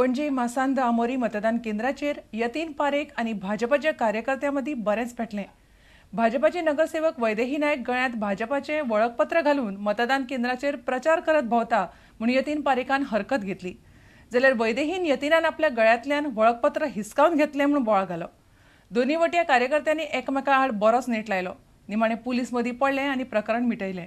पणजी मासांद आमोरी मतदान केंद्राचेर यतीन पारेख आनी भाजपाच्या कार्यकर्त्यां मदीं बरेंच पेटलें. भाजपाचे नगरसेवक वैदेही नायक गळ्यांत भाजपाचें वळखपत्र घालून मतदान केंद्राचेर प्रचार करत भोंवता म्हूण यतीन पारेखान हरकत घेतली. जाल्यार वैदेहीन यतीनान आपल्या गळ्यांतल्यान वळखपत्र हिसकावन घेतलें म्हूण बोवाळ घालो. दोन्ही वटया कार्यकर्त्यांनी एकमेकां आड बरोच नेट लायलो. निमाणे पुलीस मदीं पडले आनी प्रकरण मिटयलें.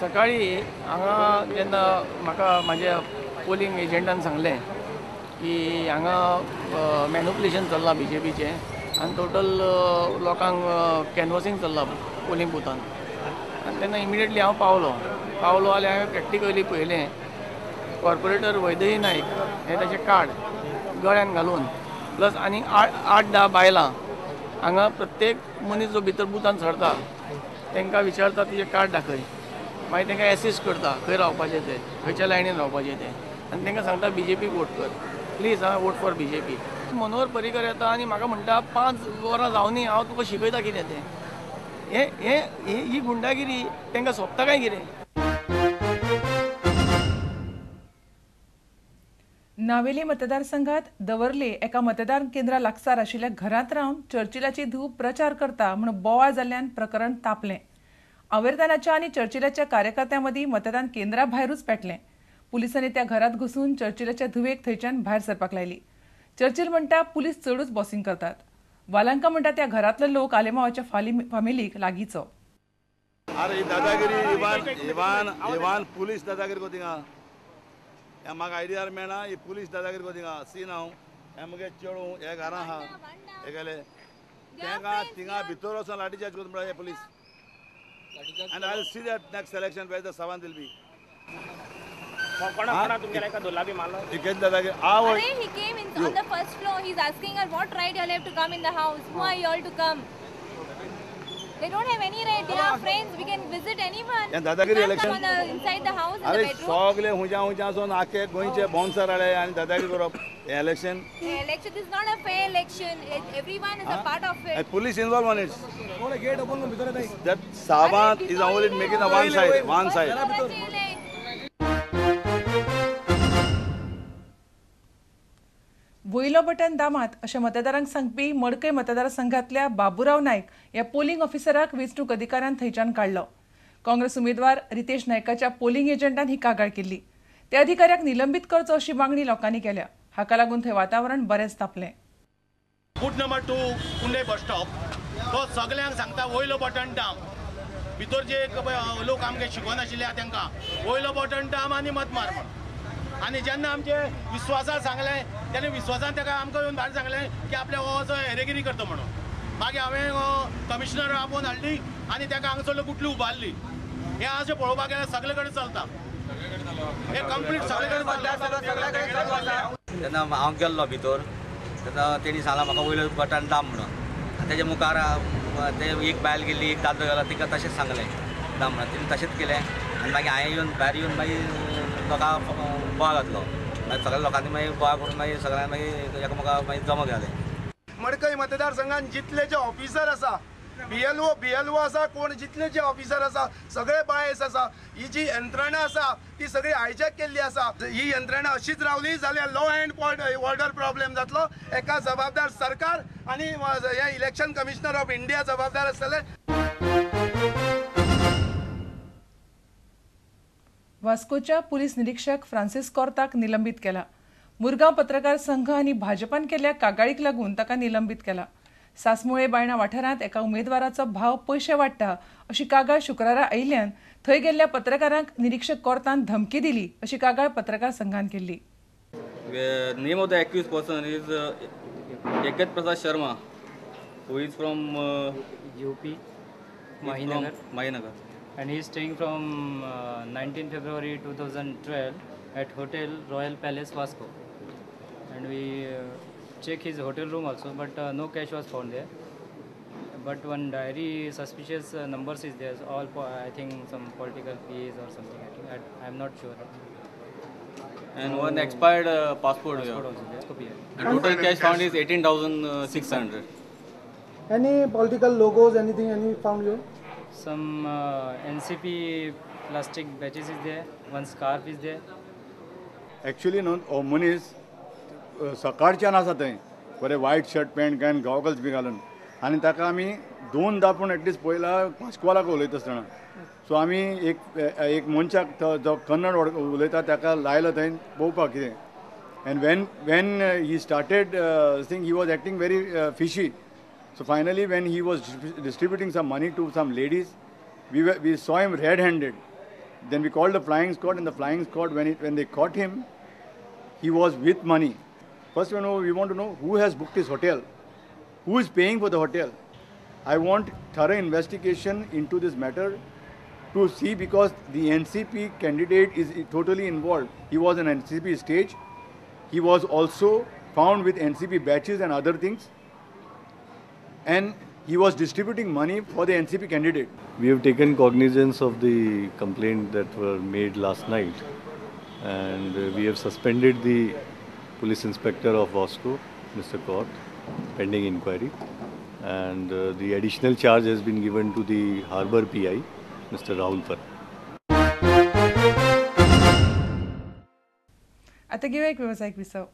सकाळी हांगा जेन्ना म्हाका म्हाज्या पोलिंग एजंटान सांगलें की हांगा मॅन्युपुलेशन चल्लां बी जे पीचें आनी टोटल लोकांक कॅनवसींग चल्लां पोलिंग बुथान, आनी तेन्ना इमिडिएटली हांव पावलो जाल्यार हांवें प्रॅक्टिकली पळयलें कॉर्पोरेटर वैदेही नायक हें ताचें कार्ड गळ्यान घालून प्लस आनी 8-10 बायलां हांगा प्रत्येक मनीस जो भितर बुथान सरता तांकां विचारता तुजें कार्ड दाखय, मागीर तांकां एसिस्ट करता खंय रावपाचें तें, खंयच्या लायनीन रावपाचें तें, आनी तांकां सांगता बी जे पी वोट कर, प्लीज हांव vote for B J P. Manohar Parrikar येता आनी म्हाका म्हणटा 5 वरां जावनी हांव तुका शिकयता कितें तें. हे ही गुंडागिरी तांकां सोंपता काय कितें? नावेली मतदारसंघात दवर्ले एका मतदान केंद्रा लागसार आशिल्ल्या घरांत रावन चर्चिलाची धूव प्रचार करता म्हूण बोवाळ जाल्ल्यान प्रकरण तापलें. आवेरदानाच्या आनी चर्चिलाच्या कार्यकर्त्यां मदीं मतदान केंद्रा भायरूच पेटलें. पुलिसांनी त्या घरांत घुसून चर्चिलाच्या धुवेक थंयच्यान भायर सरपाक लायली. चर्चिल म्हणटा पुलीस चडूच बॉसिंग करतात. वालांका म्हणटा त्या घरांतलो लोक आलेमावाच्या फामिलीक लागींचो. अरे दादागिरी इवान इवान इवान पुलीस दादागिरी कोतिंगा हे म्हाका आयडियार मेळना. ही पुलीस दादागिरी कोतिंगा सीन हांव हे मुगे चेडूं हे घरां आहा हे गेले तेंका थिंगा भितर वचोन लाठी चार्ज करता म्हणटा हे police. And I will see that next election where the Sawant will be. He came in on the first floor. He's asking her what right you all have to come in the house. Who are you all to come? They don't have any right. They are friends. We can visit anyone. And दादागिरी election. Come on inside the house in the bedroom. सगळे हुंजा हुंजा सोन आखे गोंयचे bouncer आले आनी दादागिरी करप हे election. The election is not a fair election. Everyone is a part of it. And police involved on it. That Sawant is only making the one side, one side. वयलो button दामात अशें मतदारांक सांगपी मडकय मतदारसंघातल्या बाबुराव नायक ह्या पोलिंग ऑफिसराक वेंचणूक अधिकाऱ्यान थंयच्यान काडलो. काँग्रेस उमेदवार रितेश नायकाच्या पोलिंग एजंटान ही कागाळ केल्ली. त्या अधिकाऱ्याक निलंबीत करचो अशी मागणी लोकांनी केल्या. हाका लागून थंय वातावरण बरेंच तापलें. बूथ नंबर 2 कुंडे बस स्टॉप तो सगळ्यांक सांगता वयलो बटन दाम. भितर जे लोक आमकां शिकोनाशिल्ले तांकां वयलो बटन दाम आनी मत मार म्हण. आनी जेन्ना आमचे विश्वासान सांगलें तेन्ना विश्वासान ताका आमकां येवन भायर सांगलें की आपल्या हो असो हेरेगिरी करता म्हणून. मागीर हांवें कमिशनर आपोवन हाडली आनी ताका हांगासरलो गुटली उबारली. हें अशें पळोवपाक गेल्यार सगळे कडेन चलता, हें कंप्लीट सगळे कडेन चलता. तेन्ना हांव गेल्लो भितर तेन्ना तेणी सांगलां म्हाका वयलो बटन दाम म्हणून. आनी तेजे मुखार ते एक बायल गेली, एक दादलो गेलो, तिका तशेंच सांगलें दाम म्हणून. तिणें तशेंच केलें आनी मागीर हांवें येवन भायर येवन मागीर लोकांक बोवाळ घातलो. मागीर सगळ्या लोकांनी मागीर बोवाळ करून मागीर सगळ्यांक मागीर एकामेका मागीर जमा घालें. मडकय मतदारसंघात जितले जे ऑफिसर आसा बीएलओ आसा, कोण जितले जे ऑफिसर आसा सगळे बायस आसा. ही जी यंत्रणा आसा ती सगळी हायजॅक केल्ली आसा. ही यंत्रणा अशीच रावली जाल्यार लॉ अँड ऑर्डर प्रॉब्लेम जातलो. एका जबाबदार सरकार आनी हे इलेक्शन कमिशनर ऑफ इंडिया जबाबदार आसतले. वास्कोच्या पुलीस निरीक्षक फ्रांसिस कॉर्ताक निलंबीत केला. मुरगांव पत्रकार संघ आनी भाजपान केल्ल्या कागाळीक लागून ताका निलंबीत केला. सासमुळे बायणा वाठारांत एका उमेदवाराचो भाव पयशे वाडटा अशी कागाळ शुक्रारा आयिल्ल्यान थंय गेल्ल्या पत्रकारांक निरीक्षक कॉर्तान धमकी दिली अशी कागाळ पत्रकार संघान केल्ली. Name of the accused person is Jagat Prasad Sharma, who is from UP, Mahinagar. And he is staying from 19 February 2012 at Hotel Royal Palace, Vasco. And we check his hotel room also, but no cash was found there. But one diary, suspicious numbers is there. All I think some political fees or something. I am not sure. And one expired passport also there. The total cash found is 18,600. Any political logos, anything, any found here? Some NCP plastic batches is there, one scarf is there. Actually न्हू हो मनीस सकाळच्यान आसा थंय बरें वायट shirt pant घालून goggles बी घालून आनी ताका आमी दोनदा पूण एटलिस्ट पळयला पास्कवालाक उलयता आसतना. सो आमी एक एक मनशाक जो कन्नड उलयता ताका लायलो थंय पळोवपाक कितें. And when he started thing he was acting very fishy. So finally, when he was distributing some money to some ladies, we saw him red-handed. Then we called the flying squad, and the flying squad, when they caught him, he was with money. First, we want to know who has booked his hotel, who is paying for the hotel. I want thorough investigation into this matter to see, because the NCP candidate is totally involved. He was an NCP stage. He was also found with NCP batches and other things. And he was distributing money for the NCP candidate. We have taken cognizance of the complaint that were made last night, and we have suspended the police inspector of Vasco, Mr. Kaur, pending inquiry, and the additional charge has been given to the Harbour PI, Mr. Rahul Farah. आता घेऊया एक व्यावसायिक विसव.